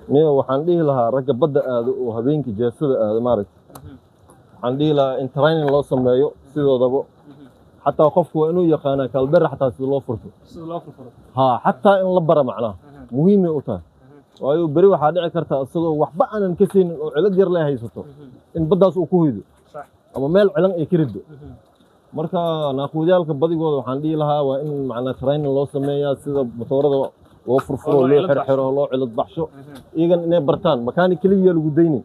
Niyo, waxaan dhihi lahaa ragga badda aado oo habeenkii jeesada aado, maaragta, waxaan dhihi lahaa in training loo sameeyo sidoodaba. Xataa qofku waa inuu yaqaanaa kalbera, xataa sida loo furto. Sida loo furfuro. Haa, xataa in la bara macnaha muhiimay u tahay, waayo beri waxaa dhici karta isagoo waxba aanan ka siinin oo cilad yar le haysato in baddaas uu ku hoydo ama meel cilan ay ka riddo. Marka naaquudyaalka badigooda waxaan dhihi lahaa waa in macnaa training loo sameeyaa sida matoorada loo furfuro, oo loo loo cilad baxsho. Xirxiro, loo cilad baxsho, iyagan inay bartaan. Makaanig keliya lagu daynin.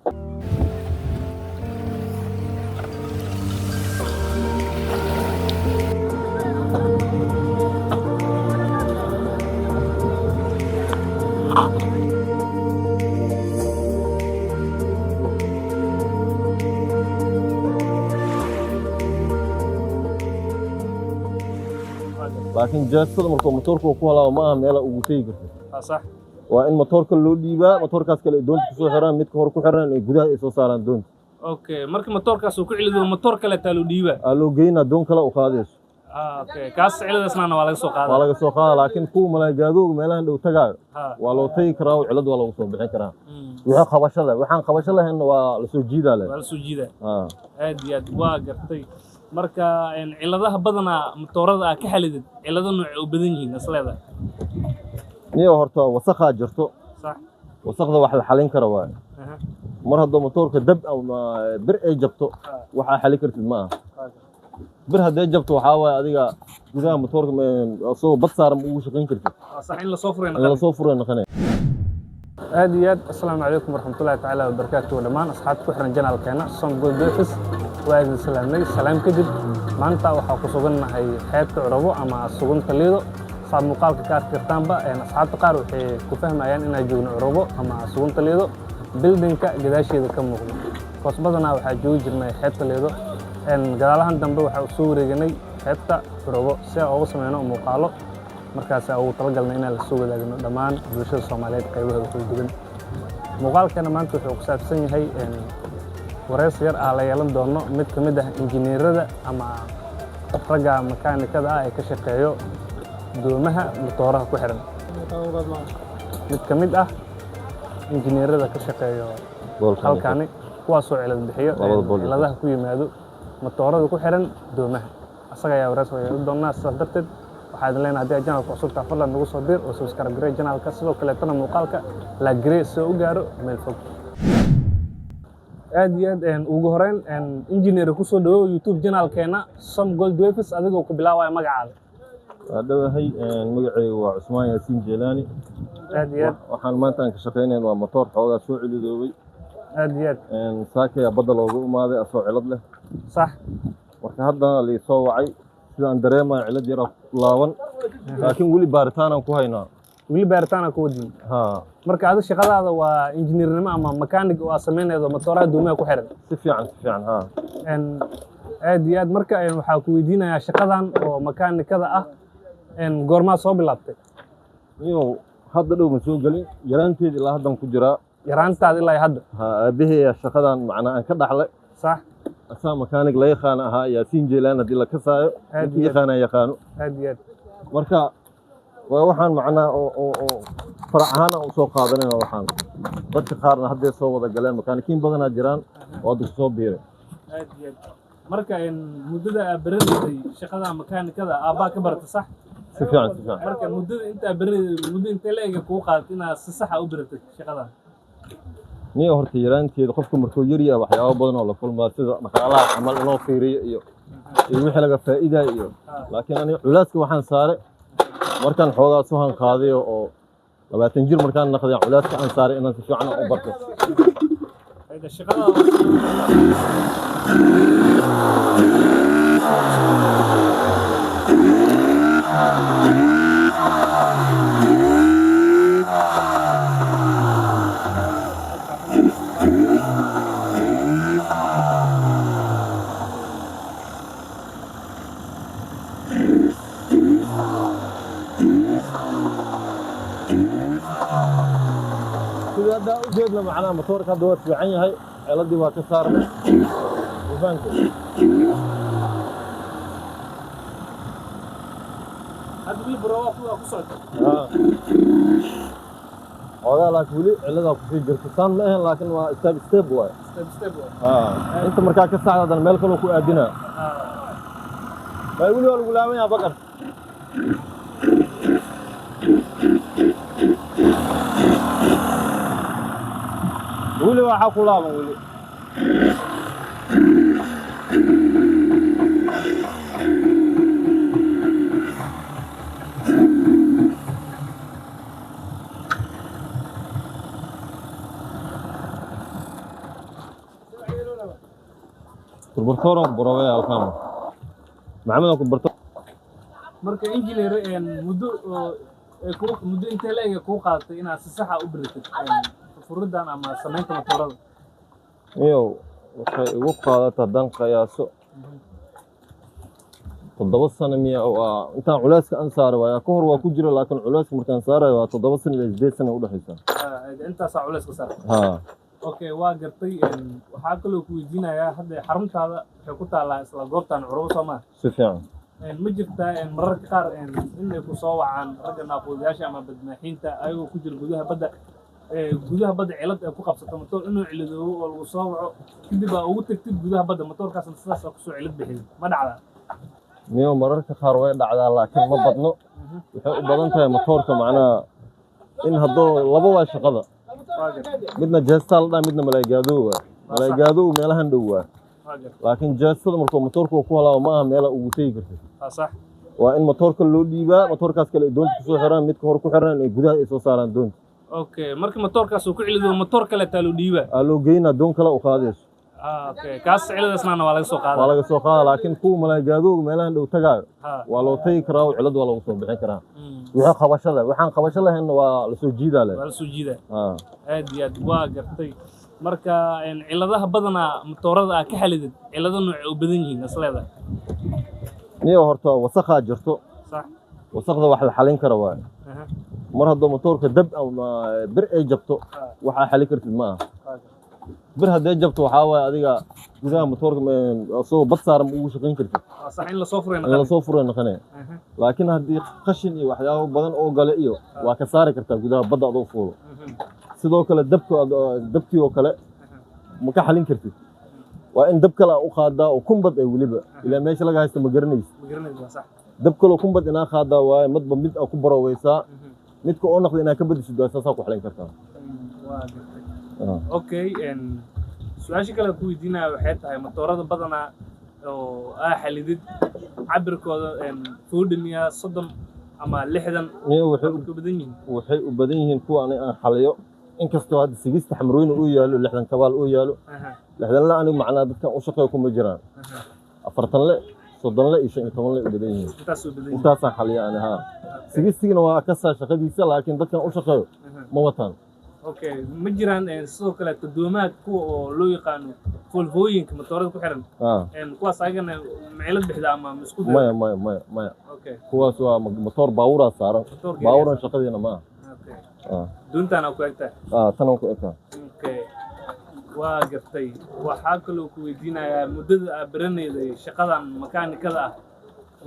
Laakiin jeestada markuu matoorka uu ku halaabo, ma aha meela ugu tegi karto. Waa sax. Waa in matoorka loo dhiibaa, matoorkaas kale ay doonta kusoo xiraan, midka hore ku xiraan, ay gudaha ay soo saaraan doonta. Okay, marka matoorkaas uu ku cilido, matoor kale taa loo dhiibaa. Aa loo geynaa, doon kale u qaadayso. Okay, kaas ciladaasna waa laga soo waa qaadaa. Laga soo qaada, laakiin kuwa malaagaadooga meelahan dhow tagaayo waa loo tagi karaa oo cilad waa lagu soo bixin karaa. Wixii qabasho leh, waxaan qabasho lahaynna waa lasoo jiidaa leh. Waa la soo jiidaa. Haa. Aad iyo aad, waa gartay. Marka ciladaha badanaa matoorada aa ka xalidid, cilado noocay u badan yihiin isleedahay? Niyo, horta wasakhaa jirto. Wasakda wax la xalin kara waaye. Mar hadduu matoorka dab ama bir ay jabto, waxaa xali kartid ma aha. Bir hadday jabto, waxaa waaye adiga gudaha matoorka asagoo bad saaran ma ugu shaqayn kartid. Waa sax, in lasoo furay. In lasoo furay noqonaya. Aad iyo aad, asalaamu calaykum waraxmatullahi tacaala wabarakaatuhu. Dhammaan asxaabta ku xiran channelkeena Som Gold Office waa idin salaamnay. Salaam kadib, maanta waxaa ku sugannahay xeebta Curabo ama Sugunta Liido. Saad muuqaalka ka arki kartaanba, asxaabta qaar waxay ku fahmayaan inaan joogno Curabo ama Sugunta Liido buildingka gadaasheeda ka muuqdo koos. Badanaa waxaa joogi jirnay xeebta Liido. Gadaalahan dambe waxaa u soo wareeganay xeebta Curabo si aan ugu sameyno muuqaalo. Markaas ugu talagalnay inaan la soo wadaagno dhammaan bulshada Soomaaliyeed qaybahooda kala duwan. Muuqaalkeena maanta wuxuu ku saabsan yahay wareysi yar ah la yeelan doono mid ka mid ah injineerada ama ragga makaanikada ah ee ka shaqeeyo doomaha motooraha ku xiran. Mid ka mid ah injineerada ka shaqeeyo Boolkan. Halkani kuwaasoo cilad bixiyo Labada bool. Ciladaha ku yimaado matoorada ku xiran doomaha, asaga ayaa wareysi yeelan doonaa. Sidaas darteed waxaa idin leenahay, haddii aad channelka cusub tahay, fadlan nagu soo dir oo subscribe garee channelka, sidoo kaleetana muuqaalka like garee si uu u gaaro meel fog. Aad iyo aad, ugu horeyn, engineer, kusoo dhawow YouTube channelkeena Som Gold Waves, adigoo ku bilaabaya magacaada. Waa dhowahay. Magacaygu waa Cusmaan Yaasiin Jeelaani. Aad iyo aad. Waxaan maanta aan ka shaqaynayn waa matoor xoogaa soo celidoobay. Aad iyo aad. Saakaya badda loogu imaaday asoo cilad leh. Marka haddana liisoo wacay, sidaan dareemayo cilad yaraa laaban, laakiin weli baaritaanaan ku haynaa. Weli baaritaana ku wadin? Haa. Marka adi shaqadaada waa injineernimo ama mechanic oo aad samaynaydo matooraha doomaha ku xiran? Si fiican, si fiican, haa. Aad iyo aad. Marka waxaa ku weydiinayaa, shaqadan oo makaanikada ah goormaa soo bilaabtay? Niyow, hadda dhow ma soo gelin, yaraanteed ilaa haddan ku jiraa. Yaraantaada ilaa iyo hadda? Haa, aabbaheeya shaqadan macnaa aan ka dhaxlay. Asaa makaanig la yaqaana ahaa, Yaasiin Jeelaan haddii la kasaayo. Aad ninkii iyo aad. Yaqaana yaqaano. Aad iyo aad. Marka waa waxaan macnaa oo farac ahaan aan usoo qaadanayna. Waxaan dadka qaarna hadday soo wada galeen, makaanikiin badanaa jiraan oo hadda kusoo biiray. Aad iyo aad. Marka muddada aad baranaysay shaqada makaanikada, aabbaa ka barata, sax? Si fiican, si fiican. Marka muddada intaa baranaysay, muddo intee la ega kugu qaadatay inaad si saxa u baratid shaqadan? Niyo, horta yaraanteeda qofka markuu yar yahay waxyaabo badan oo la kulmaa, sida dhaqaalaha camal inoo fiiriyo iyo wixii laga faa'iidayo iyo, laakiin aniga culaaska waxaan saaray markaan xoogaa suhan qaaday oo 20 jir markaan naqday, culaaska aan saaray inaan si fiican u barto. Ayda shaqada waa. Sida hadda u jeedna, macnaha matoorka hadda waa fiican yahay, celadii waa ka saarnay. Ma fahamtay? Hadda weli baroowa waa ku socota? Haa. Xoogaa, laakiin weli ciladaa kusii jirto. Saan ma ahan, laakiin waa step step waay. Step step waay. Haa, inta markaa ka saxda, haddana meel kaloo ku aadinaa. May, weli waa lagu laaban yahaa, Bakar. Weli waxaa ku laaban weli. Kurbartooran ku baroobaya halkaan, Maxamed, ku barto. Marka engineer, muddo oo ay kuu muddo intee la-eg ay kuu qaadatay inaad si saxa u baratid furidan ama samaynta matoorada? Niyow, waxay igu qaadata haddaan qiyaaso 7 sano miya oo ah intaan culeyska aan saaray waaya. Ka hor waa ku jira, laakiin culeyska markaan saarayo waa 7 sano ilaa 8 sano udhexaysa. Intaasaa culeys ka saartay? Haa. Okay, waa gartay. Waxaa kaloo ku weydiinayaa, hadda xaruntaada waxay ku taallaa isla goobtan Curubo, soo maa? Si fiican. Ma jirtaa mararka qaar in ay ku soo wacaan ragga naaquudayaasha ama badmaaxiinta ayagoo ku jira gudaha badda, gudaha badda cilad ay ku qabsato matoor inuu ciladoobo oo lagu soo waco, kadib aa ugu tagtid gudaha badda, matoorkaasna sidaas aa kusoo cilad bixiyo, ma dhacdaa? Niyo, mararka qaar way dhacdaa, laakiin ma badno. Waxay u badan tahay matoorka macnaha in hadduu laba waa shaqada. Waa gartay. Midna jeestaa la dhaha, midna malaygaadow waa. Malaygaadow meelahan dhow waa. Waa gartay. Laakiin jeestada markuu matoorka uu ku halaabo, ma aha meela ugu tegi kartid. Waa sax. Waa in matoorka loo dhiibaa, matoorkaas kale ay doonta kusoo xiraan, midka hore ku xiraan, ay gudaha ay soo saaraan doonta. Okay, marka matoorkaas uu ku ciladoobo, matoor kale taa loo dhiibaa? Aa loo geynaa, doon kale u qaadayso. Okay, kaas ciladaasna waa laga soo waa qaadaa. Laga soo qaada, laakiin kuwa malaagaadooga meelahan dhow tagaayo waa loo tagi karaa oo cilad waa lagu soo bixin karaa. Wixii qabashada, waxaan qabasho lahaynna waa lasoo jiidaa leh. Waa la soo jiidaa. Haa. Aad iyo aad, waa gartay. Marka ciladaha badanaa matoorada aa ka xalidid, cilado noocay u badan yihiin is leedahay? Niyo, horta wasakhaa jirto. Wasakda wax la xalin kara waaye. Mar hadduu matoorka dab ama bir ay jabto, waxaa xali kartid ma aha. Bir haddee jabto, waxaa waaye adiga gudaha matoorka asagoo bad saaran ma ugu shaqayn kartid. Waa sax, in lasoo furay in lasoo furay noqonaya. Laakiin haddii qashin iyo waxyaabo badan oo gale iyo waa ka saari kartaa gudaha badda adoo fuulo. Sidoo kale dabka dabkii oo kale ma ka xalin kartid, waa in dab kale aa u qaadaa oo kumbad ay weliba, ilaa meesha laga haysta ma garanaysid. Ma garanaysid, waa sax. Dab kaloo kumbad inaa qaadaa waaye, madba mid aa ku baroweysaa, midka oo noqda inaa ka badisid waa saasaa ku xalin kartaa. Waa gartay. Okay, su-aasha kale ku weydiinaya waxay tahay, matoorada badanaa oo aa xalidid cabirkooda 40 miya, 30 ama 60? Niyo, waxay Cabirka badan yihiin. Waxay u badan yihiin kuwa ani aan xaliyo, inkastoo hadda sigista xamrooyna uu yaalo, 60 kabaal uu yaalo. 60 le anigu macnaa dadkan u shaqeeya kuma jiraan. 40 le, 30 le iyo 15 le u badan yihiin. Intaas u badan yihiin. Intaasaan xaliya ani, haa. Sigistigana waa kasaa shaqadiisa, laakiin dadkan u shaqeeyo ma wataan. Okay, ma jiraan sidoo kale doomaha kuwa oo loo yaqaano volvooyinka matoorada ku xiran? Kuwaas ayagana ma cilad bixda ama ma isku daya? Maya, maya, maya, maya. Kuwaas waa matoor baabuuraa saaran. Matoor gaari. Baabuuran shaqadiina ma aha. Doontaana ku egtahay? Ah, tanaan ku ekaa. Okay, waa gartay. Waxaa kaloo ku weydiinayaa, muddada aad baranayday shaqadan makaanikada ah,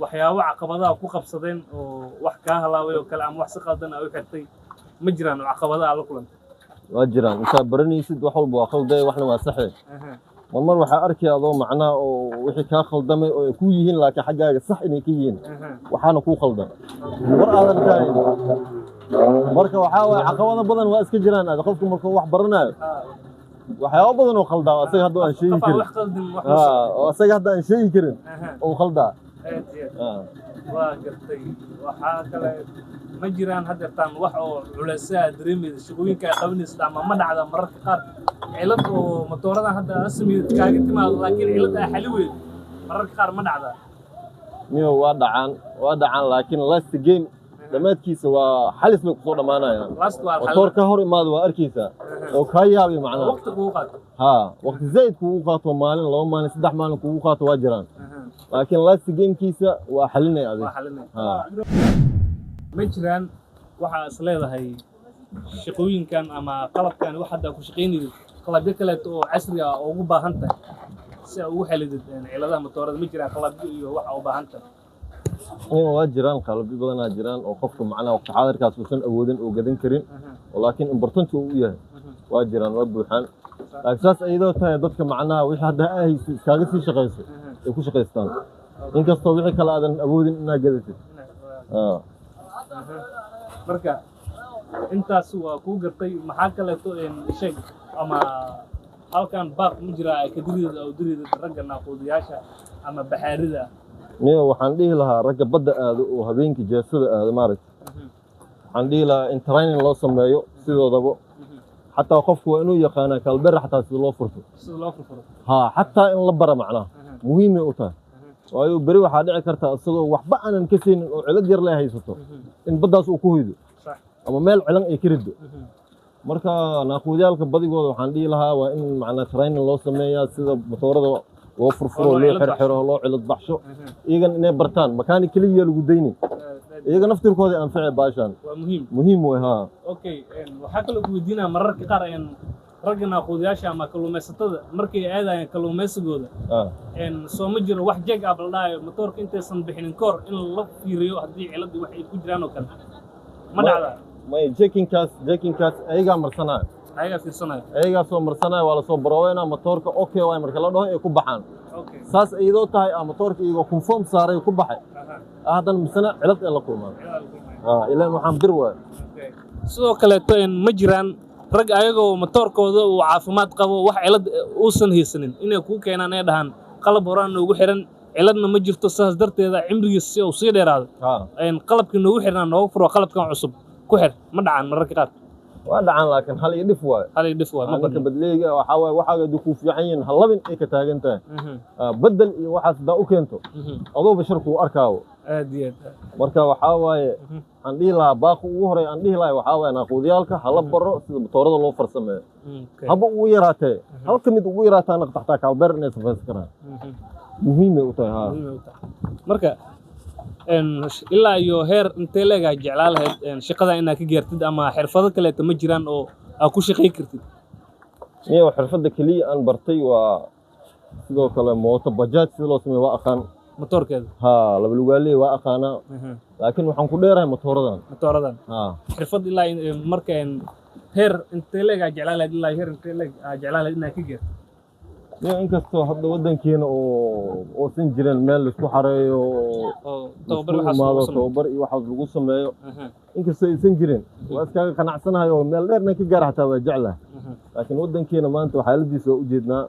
waxyaabo caqabadaha ku qabsadeen oo wax kaa halaabay oo kale ama wax si qaldan aa u xirtay ma jiraan oo caqabada aa la kulantay? Waa jiraan. Intaa baranaysid wax walba waa khaldee, waxna waa saxee. Marmar waxaa arkaya adoo macnaha oo wixii kaa khaldamay oo ay ku yihiin, laakiin xaggaaga sax inay ka yihiin, waxaana kuu khaldan war aadan ka hayn. Marka waxaa waaye caqabado badan waa iska jiraan. Aad qofku markuu wax baranayo, waxyaabo badan oo khaldaa asaga hadda aan sheegi Qof aan karin. wax qaldin wax ma soo. Oo asaga hadda aan sheegi karin oo khaldaa. Aad iyo aad. Waa gartay. Waxaa kale, ma jiraan haddeertaan wax oo culaysaa dareemaysa shaqooyinka ay qabanaysid, ama ma dhacda mararka qaar cilad oo matooradan hadda aad sameydid kaaga timaado, laakiin cilad aa xali weydo, mararka qaar ma dhacdaa? Niyo, waa dhacaan, waa dhacaan, laakiin last game dhammaadkiisa waa xalis bay kusoo dhammaanayaan. Last waa Matoor ka hor imaado waa arkaysaa oo kaa yaabi macnaha. Waqti kugu qaato. Haa, waqti zaid kugu qaato, maalin, 2 maalin, 3 maalin kugu qaato waa jiraan, laakiin last gamekiisa waa xalinaya adig. Waa xalinaya. Haa. Ma jiraan waxaa is leedahay shaqooyinkan ama qalabkan wax hadda ku shaqaynaysid, qalabyo kaleeto oo casri ah oo ugu baahan tahay si aa ugu xalidid ciladaha matoorada? Ma jiraan qalabyo iyo waxa u baahan tahay? Waa jiraan, qalabyo badanaa jiraan oo qofka macnaha waqti xaadirkaas uusan awoodin oo gadan karin. Oo laakiin important uu u yahay waa jiraan, waa buuxaan. Laakiin saas iyadoo tahay, dadka macnaha wixii hadda aa hayso iskaaga sii shaqayso, ay ku shaqaystaan, inkastoo wixii kale aadan awoodin inaad gadatid. Marka intaas waa kuu gartay. Maxaa kaleeto sheeg ama halkan baaq ma jiraa ay ka diriida oo diriida ragga naaquudiyaasha ama baxaarida? Niyo, waxaan dhihi lahaa ragga badda aado oo habeenkii jeesada aado, maaragta, waxaan dhihi lahaa in training loo sameeyo sidoodaba. Xataa qofku waa inuu yaqaanaa kalbera xataa sida loo furto. Sida loo furfuro. Ha, xataa in la bara macnaha muhiimay u tahay, waayo beri waxaa dhici karta isagoo waxba aanan ka siinin oo cilad yar le haysato in baddaas uu ku hoydo ama meel cilan ay ka riddo. Marka naaquudyaalka badigooda waxaan dhihi lahaa waa in macnaa training loo sameeyaa sida motoorada loo furfuro, oo loo loo cilad baxsho. Xirxiro, loo cilad baxsho. Iyagan inay bartaan makaanig keliya lagu daynin, iyaga naftirkooda anfici baashaan. Waa muhiim. Muhiim wey, haa. Okay, waxaa kaloo ku weydiinaya, mararka qaar ragga naaquudiyaasha ama kalluumaysatada markay aadayaan kalluumaysigooda, soo ma jiro wax check up la dhahayo matoorka intaysan bixinin kahor in la fiiriyo haddii ciladii wax ay ku jiraan oo kale? Ma dhacdaa? May, checkingkaas ayagaa marsanaayo. Ayagaa fiirsanayo. Ayagaa soo marsanaayo, waa lasoo barooweynaa matoorka. Okay waay marka la dhaho ay ku baxaan. Saas iyadoo tahay a matoorka iyagoo confirm saaray ku baxay, haddana misena cilad ay la kulmaan. Cilad la kulmaya. Ilaan waxaan bir waay. Okay. Sidoo kaleeto ma jiraan rag ayagoo matoorkooda uu caafimaad qabo, wax cilad uusan haysanin, inay kuu keenaan ay dhahaan qalab horaan noogu xiran, ciladna ma jirto, sidaas darteeda cimrigiisa si uu sii dheeraado qalabkii noogu xirnaa noogu furo, qalabkan cusub ku xir? Ma dhacaan mararka qaar? Waa dhacaan, laakiin hal iyo dhif waayo. Hal iyo dhif waay, ma ninka badna. Badleeyga waxaa waaye waxaaga haddii kuu fiican yihiin halabin ay ka taagan tahay. Bedel iyo waxaas hadaa u keento, adoo bashar kuu arkaawo. Aad iyo aad. Marka waxaa waaye, waxaan dhihi lahaa baaqi ugu horey aan dhihi lahay waxaa waaye naaquudiyaalka hala baro sida matoorada loo farsameeyo. Haba ugu yaraatee hal ka mid ugu yaraataa naqtaxtaa kaalbeer inay safaysan karaan, muhiimay u tahay, haa. Muhiim ay u tahay. Marka ilaa iyo heer intee leegaa jeclaa lahayd shaqada inaad ka gaartid, ama xirfado kaleeto ma jiraan oo aad ku shaqayn kartid? Niyo, xirfadda keliya aan bartay waa sidoo kale mooto bajaaj sida loo sameeyo waa aqaan. Matoorkeeda. Haa, laba lugaaley waa aqaanaa, laakiin waxaan ku dheerahay matooradan. Matooradan. Haa. Xirfad ilaa marka heer intee leegaa jeclaa lahayd, ilaa heer intee leeg aad jeclaa lahayd inaad ka gaartid? Niyo, inkastoo hadda waddankeena oo uusan jirin meel laisku xareeyo oo oo tababar laisku waxaas imaado, lagu sameeyo. Tababar iyo waxaas lagu sameeyo, inkastoo aysan jirin, waa iskaaga qanacsanahay oo meel dheerna ka gaara xataa waa jeclahay. Laakiin waddankeena maanta xaaladiisa waa ujeednaa.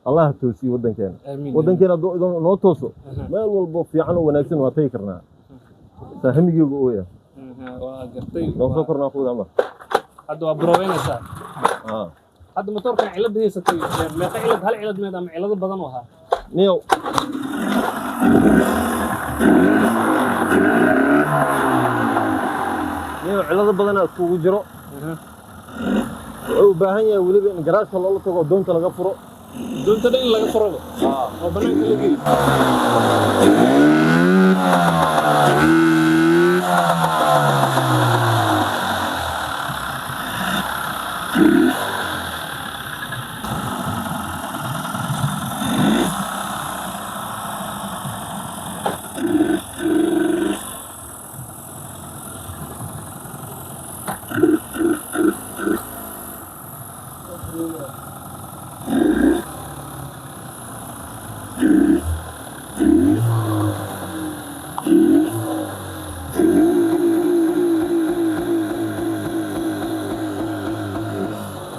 Allah ha toosiyo waddankeena. Aamiin. Waddankeena hadduu noo tooso, meel walbo fiican oo wanaagsan waa tagi karnaa. Saa hamigeygu oo yahay. Waa gartay. Noo soo kornaa kuwada amar. Hadda waa broweynaysaa. Haa. Hadda matoorkan cilada haysatay meeqa cilad? Hal cilad meed ama cilado badan u ahaa? Niyow, niyow, cilado badanaa iskugu jiro. Wuxuu u baahan yahay weliba in garaashka loola tago oo doonta laga furo. Doonta dhan in laga furaba oo banaanka la geeyo.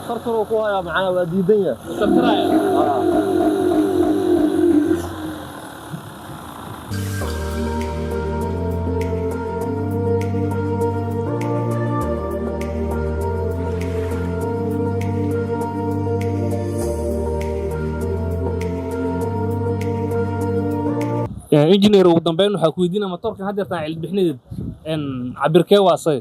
Tartanuu ku hayaa, macnaa waa diidan yahay. Wuu tartaraya. Engineer, ugu dambeyn waxaa ku weydiinaya matoorkan hadda yartaan cilad bixinadeed cabirkee waa say?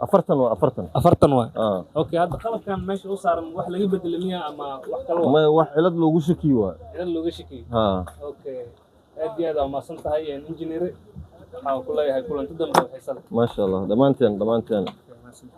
40 waa, 40. 40 waay. Ah. Okay, hadda qalabkan meesha u saaran wax laga bedela miya ama wax kale waa? Ma wax cilad loogu shakiyo waay. Cilad looga shakiyey. Haa. Okay, aad iyo aad aa umahadsan tahay engineer. Waxaa ku leeyahay kulanti dambe oo xiisa leh. Maasha Allah, dhammaanteen, dhammaanteen. Okay, mahadsan.